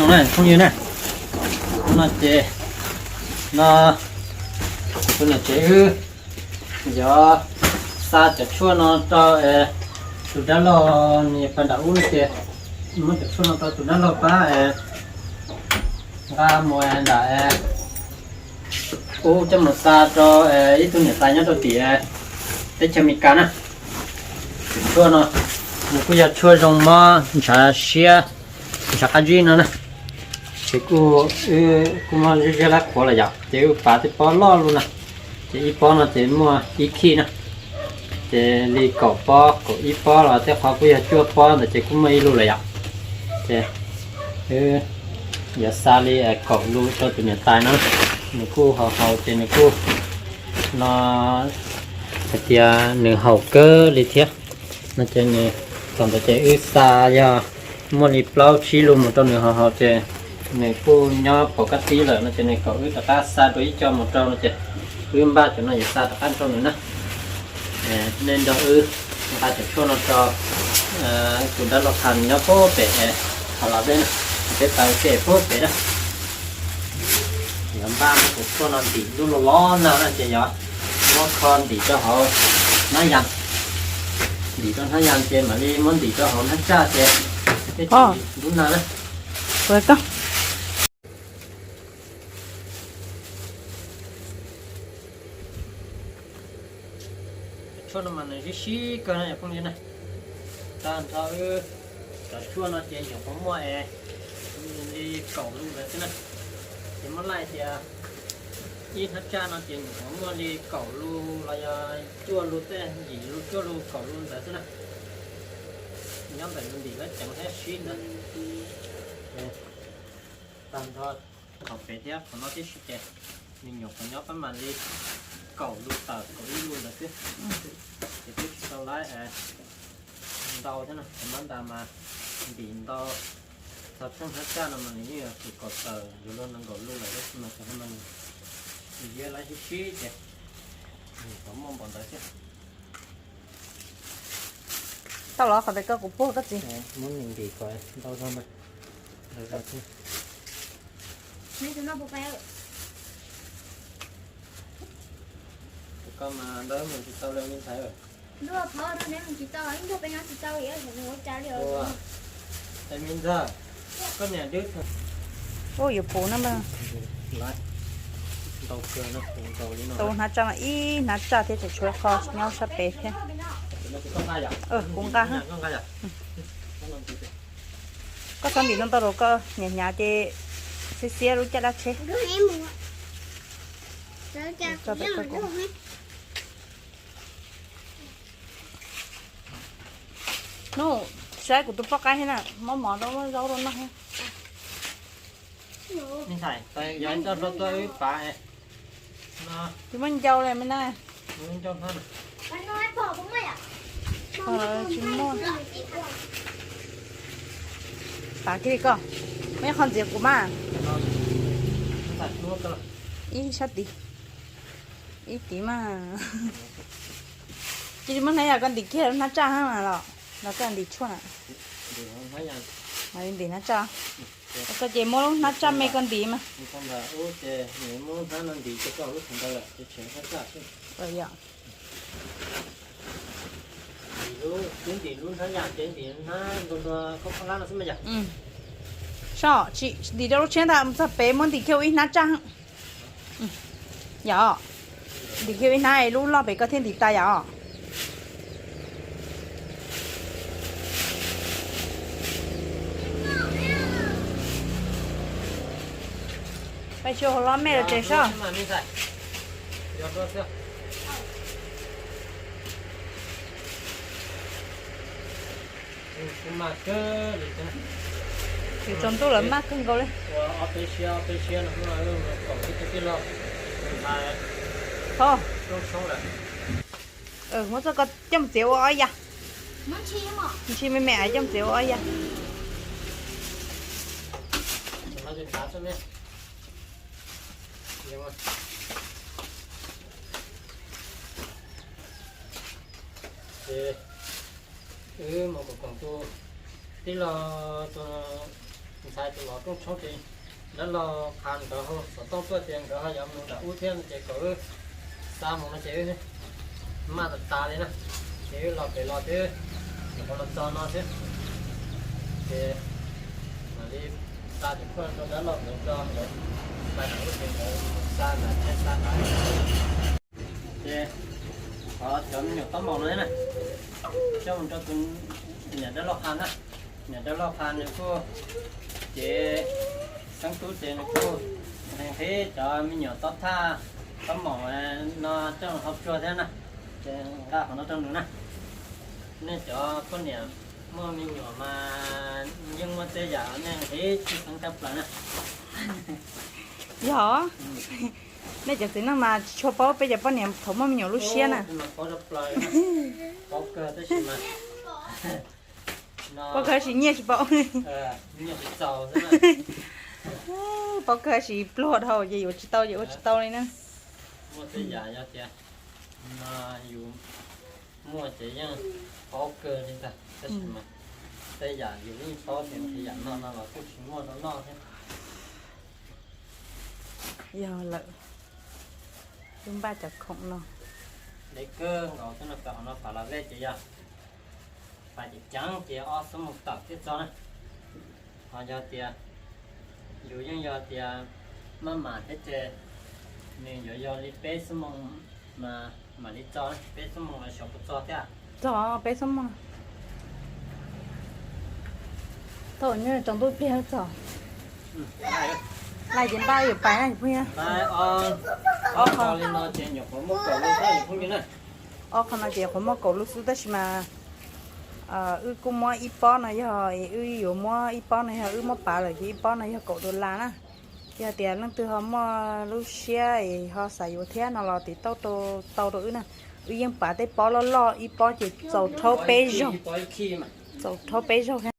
Phooj ywg na, hnub no ces no tus niam tsev wb yuav xa cov tshuaj no rau tus dab laug, nws pab nram ub no ces muab cov tshuaj no rau tus dab laug pab nqa mus nram ub coj mus xa rau ib tug niam tais nyob rau tim teb chaws Amelikas na. Tus tshuaj no nws kuj yog tshuaj zoo mob ntshav siab, ntshav qab zib no na. Ces kuj, kuj muaj zej zog lab qhuav lawm yom, ces wb pav tej pob loj loj no, ces ib pob no ces muaj ib khij na. Ces li kaum pob, kaum ib pob los tej qhov kuj yog cuaj pob ntawd ces kuj muaj ib lus lawm yom. Ces wb yuav xa li kaum lus rau tus niam tais no, nws kuj haus haus ces nws kuj no hais tias nws haum kawg li thiab no ces nws, thaum ntawd ces wb xa yog muaj li plaub tsib lus mus rau nws haus haus ces nws kuj nyob pom kab tib lawm no ces nws kom wb rov qab xa dua ib co mus rau no ces wb npaj cov no yuav xa rov qab rau nws na. Nej nrog wb nqa cov tshuaj no rau tus dab laug Khas nyob puag pem Qhov Los Vej na, peb taw ke puag pem na. Yuav npaj muab cov tshuaj no ntim lub loj loj no na ces yog muab kho ntim rau hauv hnab yas, ntim rau hnab yas ces mam li muab ntim rau hauv hnab tsaj ces thiaj tsis lub nag na. Tshuaj no mas nws sib sib kawg na phooj ywg na. Tag nrho wb cov tshuaj no ces nyuam qhuav muaj li kaum lus ntawd xwb na. Ces muab laij tias ib hnab tsaj no ces nyuam qhuav muaj li kaum lus los yog cuaj lus tej, yim lus cuaj lus kaum lus ntawd xwb na. Nyob ntawm nws ntim lab ceev thiab sib ntawd. Tag nrho qhov pem thiab qhov no tib si ces nws nyuam qhuav nyob pab mas li kaum lus tawm kaum ib lus ntawd xwb. Ces twb tsis tau laib ntau thiab no, ces mab ntas mas ntim ntau. Txog tshuaj hnab tsaj no mas nws yeej yuav tsum kaum tawm yuav luag nees nkaum lus lawm tab sis mas cov no mas nws yuav laib sib sib ces nws tau muaj npaum ntawd xwb. Tau los qhov ntawd koj kuv puag koj txiv. Muab nws ntim kom ntau zog ntawd. Tus koj mas ntau mus tsis tau li me ntxhais. Ua, me ntxhais, koj niam dwb. Ua yuav puv na mas. Tau hnab tsaj no ib hnab tsaj thiab tseem tshuav qho nyob sab pem thiab. Kuv nqa. Koj txhob ntim ntau ntau rau koj hnyav hnyav ces xiab xiab lub caj dab tsheb. Nub, saib kuv tus poj qaib thiab na, muab mov rau muab zaub rau noj thiab. Tus muab ncau li me na. Tsis muaj. Tav kiag li koj, muaj ib qho ntxiv kuv mas. Ib sab tid, ib tid mas. Cia li muab hnab yas koj ntim kiag lub hnab tsaj hab mas los, los koj ntim tshuaj na. Mam li ntim hnab tsaj. Koj ces muab lub hnab tsaj me koj ntim mas. Soj, tsis ntim rau lub tshiab ntag, mus txog pem muab ntim kiag ua ib hnab tsaj. Yog, ntim kiag ua ib hnab lub loj pem koj thiaj ntim tas yom. Peb tsis ua hauv lob mej los tsev soj. Tsaus ntuj lawm maj kawg nkaus li. Ho, muab txoj ko coj mus txiav ua ob yam. Ntshis me me coj mus txiav ua ob yam. Wb mus koom tus tij laug tus Ntxhais tus los rooj tshoob ces dab laug qha nkawd hauv xov tooj tuaj tias nkawd ho yuav mus nram ub thiab no ces kom wb xa mus no ces wb maj tas tas li na, ces wb los pem los twb nyuam qhuav los txog no xwb, ces mam li xa tus khuaj rau dab laug nkawd tso, nkawd pais nram ub ces nkawd mus xa nram tsheb xa nrad. Ces qhov cov me nyuam taub maum no na, coj mus rau tus niam dab laug qha na. Niam dab laug qha nws kuj, ces xeeb tub ces nws kuj nqhis cov me nyuam taub thaj, taub maum no coj hau tsua thiab na, ces nqa qhov no rau nws na. Nej cov poj niam muaj me nyuam mas yeej muaj tej yam nej nqhis tsis xeeb tshaj plaws na. Yog, nej cov txiv neej mas tsis tshua paub peb cov poj niam thaum muaj me nyuam lub siab na. Paub kawg tab sis mas, paub kawg tab sis nyiaj tsis paub. Paub kawg tab sis pluag dhau ces yuav tsis tau ces ua tsis tau li na. Muaj tej yam yog tias yus muaj ces yeej paub kawg li ntag, tab sis mas tej yam yus yeej paub tias yam no no los kuj tsis muaj rau noj thiab. Yog lawm, lub npaj cov khoom no. Deb kawg nkaus xwb no, pem hauv no phav las vej ces yog pais ceev ceev ces ob xuab moos tawm thiaj txog na. Ho yog tias yus yeej yog tias maj mam thiab ces nws yuav yog li peb xuab moos mas mam li txog, peb xuab moos los xyov puas txog thiab. Txog peb xuab moos. Thaum nyob tsaus ntuj pliag txog. Laj ces npaj yuav pais na phooj ywg. Ob qho li no ces nyuam qhuav muaj kaum lub xwb phooj ywg na. Ob qho no ces qhuav muaj kaum lub xwb tab sis mas wb kuj muab ib pob no yog wb yuav muab ib pob no yog wb muab pav lawm ces ib pob no yog kaum dollar na. Yog tias leej twg ho muaj lub siab es ho xav yuav thiab no los tiv tauj tau rau wb na. Wb yeej pav tej pob loj loj, ib pob ces txaus rhaub peb zaug, txaus rhaub peb zaug thiab.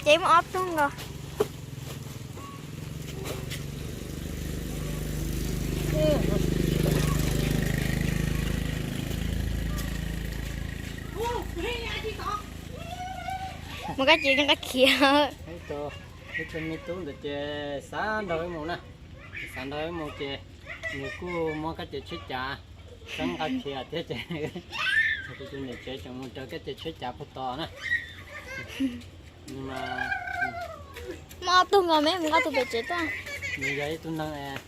Ces muaj ob tug nkaus. Mus kab ces nqa khiav. Ib tug me tub ntawd ces xav nrog wb mus na, xav nrog wb mus ces nws kuj muab kab ces tsheb cav txeeb nqa khiav thiab ces kuv tus niam tsev tseem mus raws kab ces tsheb cav puag tod na. Muaj ob tug nkaus me mus nqa tus pem tsev tuaj. Nws yog ib tug neeg,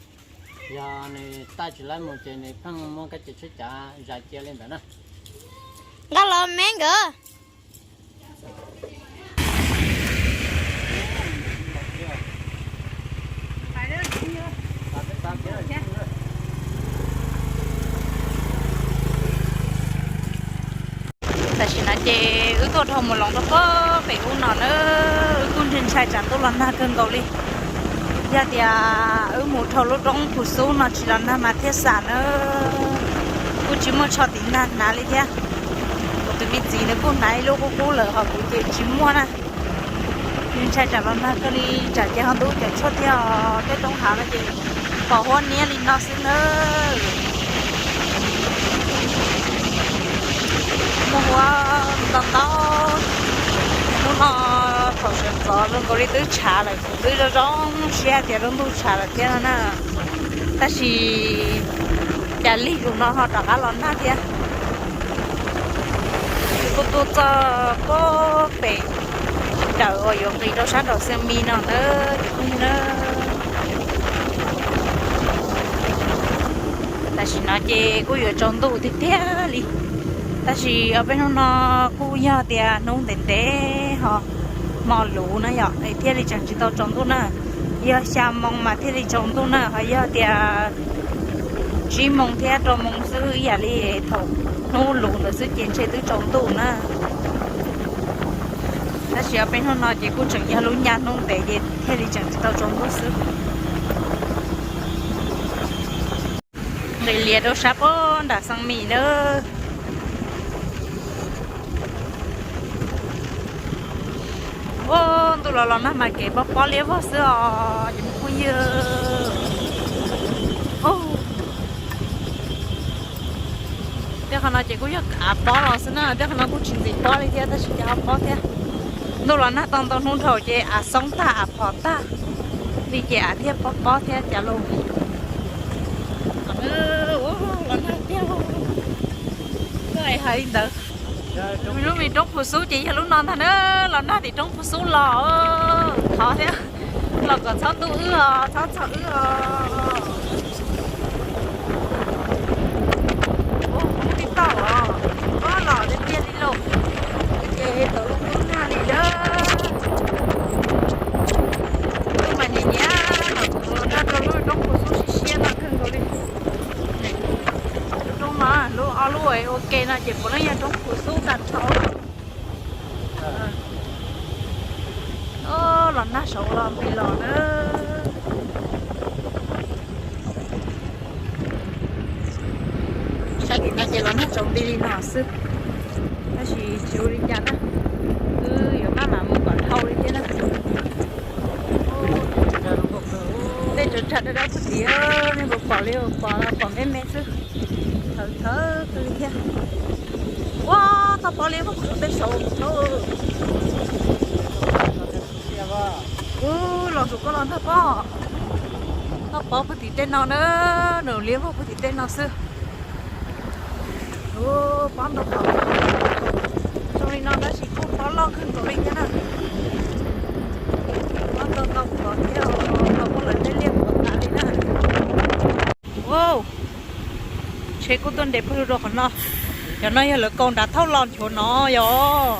yog nws taij tsis laib mus ces nws pheej muab kab ces tsheb cav zais cia li ntawd na. Nqa los me nkawd. Tam sim no ces wb tuaj dhau mus loos rau pem ub no na, wb kuj ntshai ntshai tsam ntuj los nag kawg nkaus li. Yog tias wb mus dhau lub roob Phu Xub no tsis los nag mas thiaj xam na, kuj tsis muaj tsho tiv nag hnav li thiab. Kuv tus me txiv nws kuj hnav ib lub qub qub lawm ho kuv ces tsis muaj na. Ntshai tsam los nag kawg li, tsam ces ho ntub cov tshuaj thiab os, tej roob hav no ces pom huab niab li no xwb nawb. Muaj huab ntau ntau. Hnub no thaum sawv ntxov zoo nkaus li twb tshav lawm, kuv twb zoo zoo siab tias lub ntuj tshav lawm thiab no na. Tab sis cas lig zus no ho rov qab los nag thiab. Kuv tuaj txog pem dawm uas yuav nqis rau sab nraum Xeev Mis no na, cov phooj ywg na. Tam sim no ces kuj yuav tsaus ntuj tiag tiag li, tab sis ob peb hnub no kuj yog tias hnub ntev ntev ho hmo luv na yom, es thiaj li tseem tsis tau tsaus ntuj na. Yog xya moo mas thiaj li tsaus ntuj na, ho yog tias tsib moo thiab rau moo xwb ib yam li thaum hnub luv ntawd xwb ces ntshe twb tsaus ntuj na. Tab sis ob peb hnub no ces kuj tseem yog lub nyab hnub ntev ces thiaj li tseem tsis tau tsaus ntuj xwb. Nqis lias rau sab pob nram Xeev Mis na. Ua ntuj los los nag mas kev pob pob liab vog xwb os cov phooj ywg. Qhov no ces kuj yog av pob los xwb na, tej qhov no kuj tsis ntxim pob li thiab tab sis ces ho pob thiab. Ntuj los nag tau ntau hnub dhau ces av xoob tag av phom tag li ces av thiaj pob pob thiab cas los. Los nag tiag, hais li ntawd. Lub me roob Phu Xub ces yog lub no ntag na, los nag tim roob Phu Xub los thov thiab, los kom txhob ntuj wb os, txhob txhom wb os. Ua poob tib tauj os, poob los tiag tiag li lauj. Ces tau lub hnub nag li lawm. Lub mas nyiam nyiam los kuv los nag rau lub roob Phu Xub siab siab no kawg nkaus li. Lub roob no, lub ob lub ua ke no ces puav leej yog roob Phu Xub tag nrho. Los nag saud los npis los na. Sab tim no ces los nag tsaus nti li no xwb, tab sis tsis ua li cas na, wb yuav maj mam mus kom dhau li thiab na. Tej tsav tsav dawb dawb puag tim, nej puas pom li, pom los pom me me xwb, thawv thawv kawg li thiab. Ua, toj pob liab muaj qhov peb saud. Ub, los tus koj los ntag pob. Toj pob puag tim tej no na, nws liab muaj puag tim tej no xwb. Ub, pob ntau qhov, zoo li no tab sis kuj pob loj kawg nkaus li thiab na. Pob ntau ntau qhov thiab, los muab lawv tej liaj puas tas li na. Ua, tsheb kuj tuaj nres pawg lug rau qhov no. Cov no yog lawv kaus nrad thauj los nchuav no yog.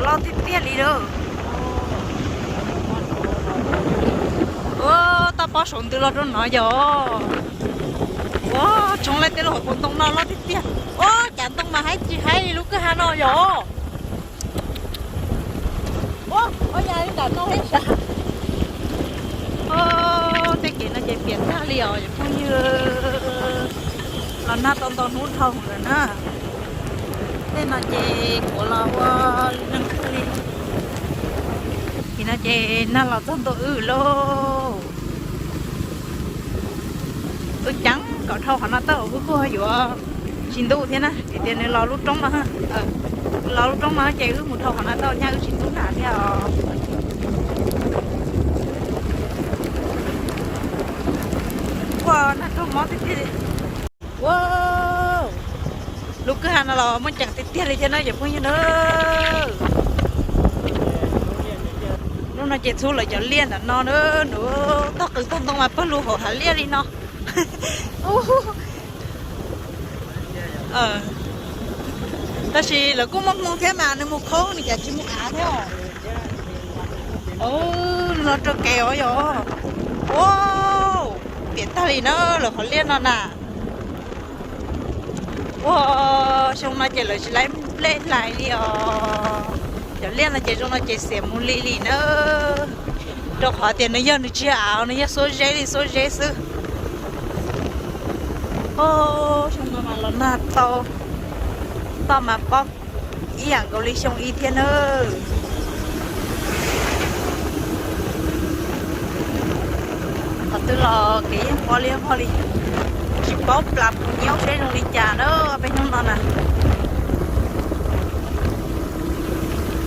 Loj tiag tiag li lawm. Ua, toj pob saum ntws los rau no yog. Ua, tshoob lawv tej lub hauv paus ntoo no loj tiag tiag. Ua, cav ntoo mas haib tsis haib li lub kwj ha no yog. Ua, ua yam li ntawm no thiab sav. Tej kev no ces piam tag li os cov phooj ywg. Los nag tau ntau hnub dhau lawm na. Tej no ces kuav los ua neeg kawg li. Tim no ces nag los txog ntua wb lauj. Wb ceev kom dhau qhov no tau, wb kuj yuav tsis ntuj thiab na, vim tias nws los lub roob no, los lub roob no ces wb mus dhau qhov no tau nyaj wb tsis ntub nag thiab os. Ua, nag raug mob tiag tiag li. Ua, lub kwj ha no los muaj ceem tiag tiag li thiab na cov phooj ywg na. Lub no ces txhub lawv cov liaj ntawm no na, nws toj qws toj ntoo mas pawg lug hauv hav liaj li no. Tab sis lawv kuj muaj hmoo thiab mas nws mus khoob nws cas tsis mus av thiab os. Los rau kev os yog. Ua, piam tag li na lawv qhov liaj no na. Ua, xyoo no ces lawv tsis laib nplej hlais li os. Cov liaj no ces zoo no ces xiam mus li li na. Rau qhov tias nws yog nws tsis yog av, nws yog xuab zeb li xuab zeb xwb. Xyoo no mas los nag tau, toj mas pob ib yam nkaus li xyoo ib thiab na. Qhov twg los kev yeej pob liab vog li. Tsis paub plas pus nyiaub seb zoo li cas na peb hnub no na.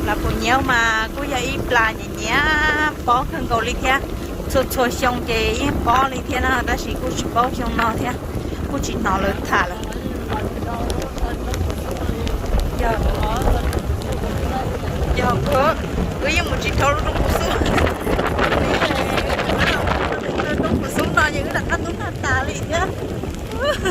Plas pus nyiaub mas kuj yog ib plas nyiam nyiam pob kawg nkaus li thiab. Txhua txhua xyoo ces yeej pob li thiab na, tab sis kuj tsis paub xyoo no thiab, kuj tsis hnov lawv tham lawm. Yog, wb yeej mus tsis dhau lub roob Phu Xub. Roob Phu Xub no ces wb rov qab ntub nag tas li thiab. Wb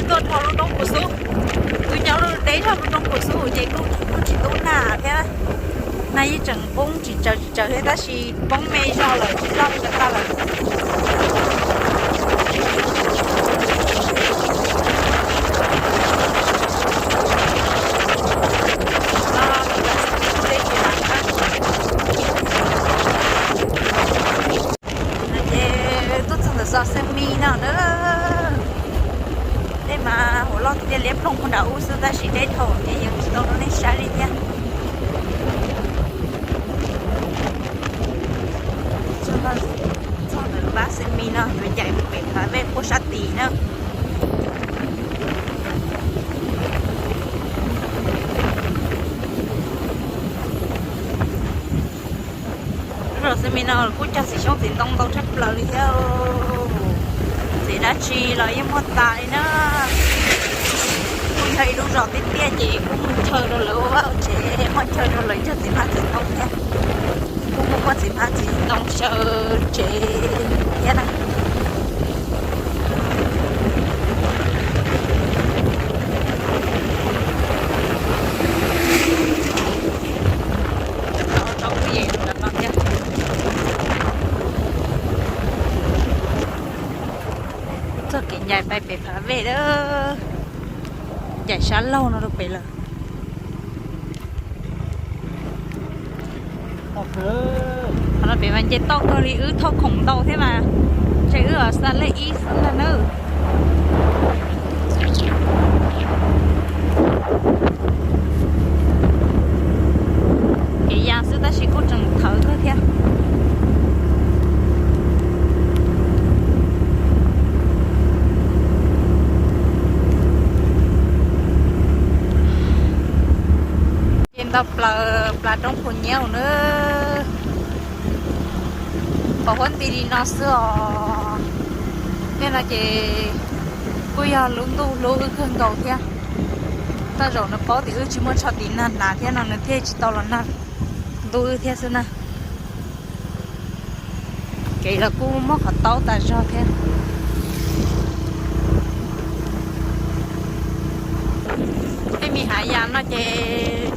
tuaj dhau lub roob Phu Xub, wb nyob lub teb zog lub roob Phu Xub ces kuj tsis ntub nag thiab. Nag yeej tseem poob tsis tsaws tsis tsaws thiab tab sis poob me zog lawm tsis loj li ko tag lawm. Nram ub xwb tab sis deb dhau ces yeej tsis tau rau nej saib li thiab. Txog ntawm Basimi no yuav ncaim mus pem Phav Vej puag sab tid na. Lub zos Xeem Mis no kuj cog txiv xyoob txiv ntoo ntau tshaj plaws li thiab. Txiv dab tsi los yeej muaj tas li na. Kuj yog ib lub zos tiaj tiaj ces kuj muaj chaw rau lawv ua vaj ua tsev, muaj chaw rau lawv cog txiv hmab txiv ntoo thiab. Kuj muaj muaj txiv hmab txiv ntoo xyaw tsev thiab na. Txoj kev ncaim pais pem Phav Vej lawm, ncaim sab laug no rau pem lawm. Qhov no pem mas nce toj kawg li, wb thauj khoom ntau thiab mas, ntshe wb xa lej ib xwb ntag nawb. Kev ya xwb tab sis kuj tseem thawv kawg thiab. Ces nto plaws plas roob Phu Nyiab na. Pos huab nti li no xwb os. Tej no ces kuj yog lub ntuj hlub wb kawg nkaus thiab. Tej zaum nws paub tias wb tsis muaj tsho tiv nag hnav thiab no nws thiaj tsis tau los nag ntuj wb thiab xwb na. Kev los kuj muaj qhov taub tas zog thiab. Tej me hav yas no ces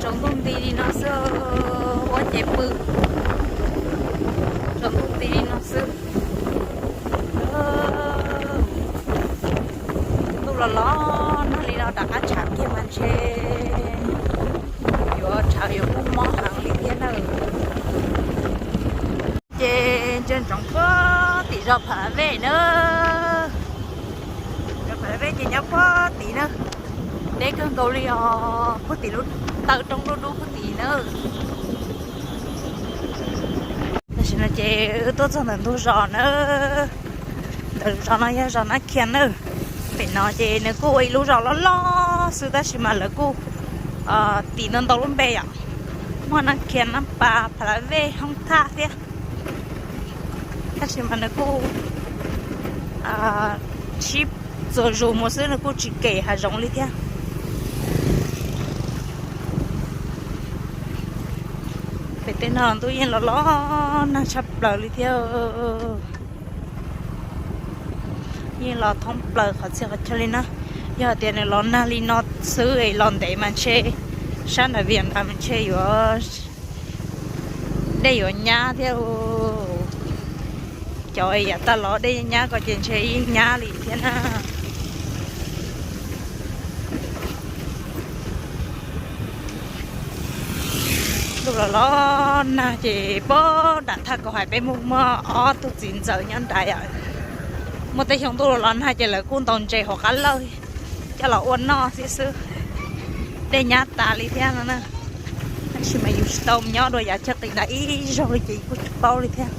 tsaus ntuj nti li no xwb, huab ces pw, tsaus ntuj nti li no xwb. Ntuj los los nag li no rov qab tshav kiag mas ntshe yuav tshav yuav kub mob heev li thiab na. Ces ntsia ntsoov puag tim zos Phav Vej na. Zos Phav Vej ces nyob puag tim na. Deb kawg nkaus li os, puag tim lub taw roob dub dub puag tim na. Tam sim no ces wb tuaj txog ntawm ntug zos na. Ntawm zos no yog zos Nab Khias na. Pem no ces nws kuj ua ib lub zos loj loj xwb tab sis mas lawv kuj tis ntau ntau lub npe yom. Muaj Nab Khias, Nab Pas, Phav Vej, Hoob Thaj thiab. Tab sis mas nws kuj sib txuas zus mus xwb, nws kuj tsis kem hav zoov li thiab. Pem tej no ntuj yeej los los nag tshaj plaws li thiab. Yeej los thoob plaws qhov txhia qhov chaw li na. Yog tias nws los nag li no xwb es los ntev mas ntshe sab nram Vias nrad mas ntshe yuav dej yuav nyab thiab. Cov yav tag los dej nyab ko ces ntshe yeej nyab li thiab na. Ntuj los los nag ces puag nram thaj Kaus Hais peb muaj muaj ob tug txiv ntxawm nyob nrad yom. Muaj tej xyoo ntuj los los nag ces lawv kuj ntaus ntses hauv qab lawj coj los ua noj xwb xwb. Dej nyab tas li thiab no na. Tab sis mas yus tsis tau nyob dua yav chaw qis nrad ib zaug li ces yus kuj tsis paub li thiab.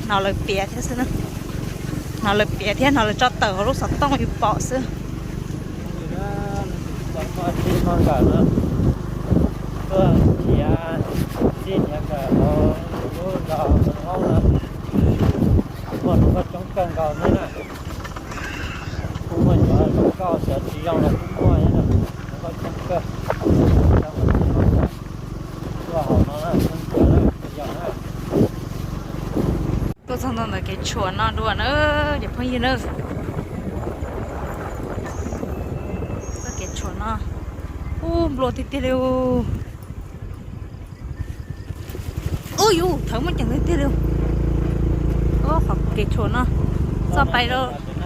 Hnov lawv piav thiab xwb na. Hnov lawv piav thiab hnov lawv tso tawm hauv lub xov tooj yus pom xwb. Tuaj nrhiav txij nrhiav nkawm hauv lub zos Hoob na, muaj hluas nkauj coob kawg nkaus thiab na. Kuj muaj cov zoo nkauj, cov tsis zoo los kuj muaj thiab na. Hluas nkauj coob kawg. Tuaj hauv no na, coob kawg na, yog na. Tuaj txog ntua ntawm kev tshuam no dua na, cov phooj ywg na. Txoj kev tshuam no, ub, nplua tiag tiag li. Ub yus, thawv muaj ceem tiag tiag li. Ub, qhov kev tshuam no txoj pais rau, txoj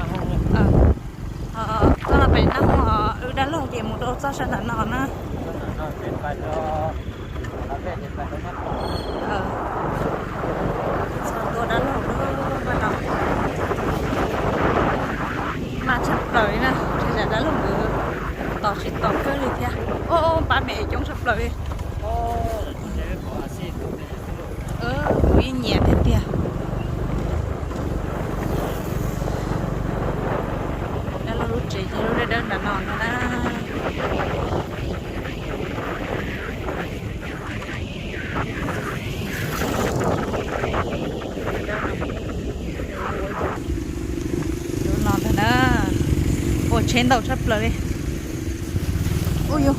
no pais Naj Hoo, wb dab laug ces mus rau txoj sab nram no na. Txog ntua dab laug lub no, maj tshaj plaws li na, ntshe dab laug nkawd tos Tom kawg li thiab. Ua, pab me coob tshaj plaws li. Kuv yeej nyiam tiag tiag. Dab laug lub tsev ces lub dawb dawb nram no ntag na. Lub no ntag na. Ua tsheb ntau tshaj plaws li. Ua yog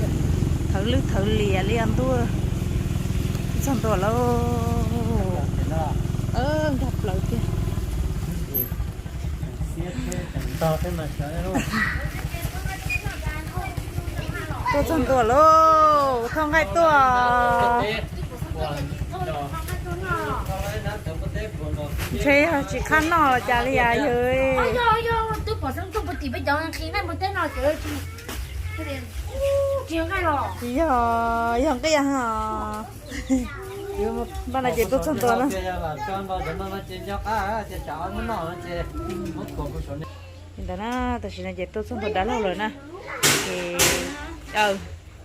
thawv lwj thawv lias li os ntuj. Txog ntua lauj. Nkag plaws tiag. Tuaj txog ntua lauj, thauj nqaij tuaj. Ntshe yog tsis qab noj los cas li as yawg. Yog, yog nqaij os. Npaj no ces tuaj txog ntua na. Li ntawd na, tam sim no ces tuaj txog ntua dab laug lawm na. Ces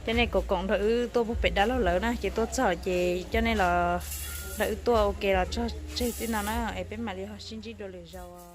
coj nej koom koom nrog wb tuaj puag pem dab laug lawm na, ces tuaj txog ces coj nej los nrog wb tuaj ua ke los txog tseg tib no na, es peb mam li ho sib ntsib dua lwm zaus.